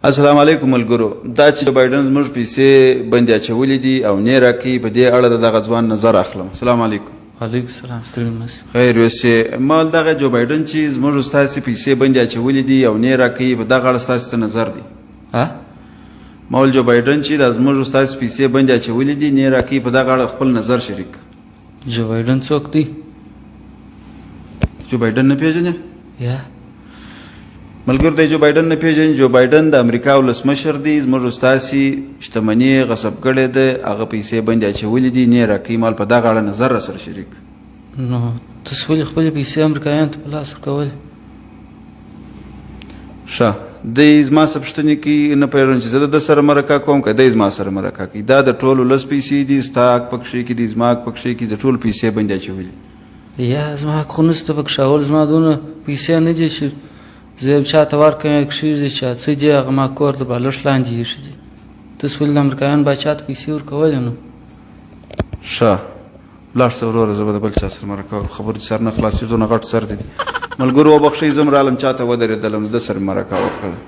السلام علیکم ملګرو، دا چې جو بایډن زموږ پیسې بندې اچولې دي او نې راکوي، په دې اړه د دغه ځوان نظر اخلم. السلام علیکم. وعلیکم السلام، ستړي مه شئ. خیر یوسې. مال دغه جو بایډن چې زموږ ستاسې پیسې بندې اچولې دي او نې راکوي، په دغه اړه ستاسې څه نظر دی؟ ها؟ مول جو بایډن چې دا زموږ ستاسې پیسې بندې اچولې دي، نې راکوي، په دغه اړه خپل نظر شریک کړه. جو بایډن څوک دی؟ جو بایډن نه پیژنې؟ یا. ملګرو دی جو بایډن نه پیژني. جو بایډن د امریکا ولسمشر دی، زموږ ستاسې شتمني یې غصب کړې ده، هغه پیسې بندې اچولې دي، نه یې راکوي. مال په دغه اړه نظر راسره شریک. نو تاسو ولې خپلې پیسې امریکایانو ته په لاس ورکولې؟ ښه، دی زما څه پوښتنې کوي، نه پوهېږم چې زه د ده سره مرکه کوم که دی زما سره مرکه کوي. دا د ټول ولس پیسې دي، ستا حق پکښې کې دي، زما حق پکښې کې، د ټولو پیسې بندې اچولې. یا، زما حق خو نشته پکښې. اول زما دونه پیسې نه دي چې زه یو چا ته ورکړم یا کښېږدي، چې څه دي هغه ما کور د بالښت لاندې ایښي دي. تاسو ولې د امریکایانو باچا ته پیسې ورکولې نو؟ ښه، لاړ شه وروره، زه به د بل چا سره مرکه وکړم. خبرو دې سر نه خلاصېږي، دونه غټ سر دې دی. ملګرو وبخښئ، زه هم رالم چا ته ودرېدلم، د ده سره مې مرکه وکړله.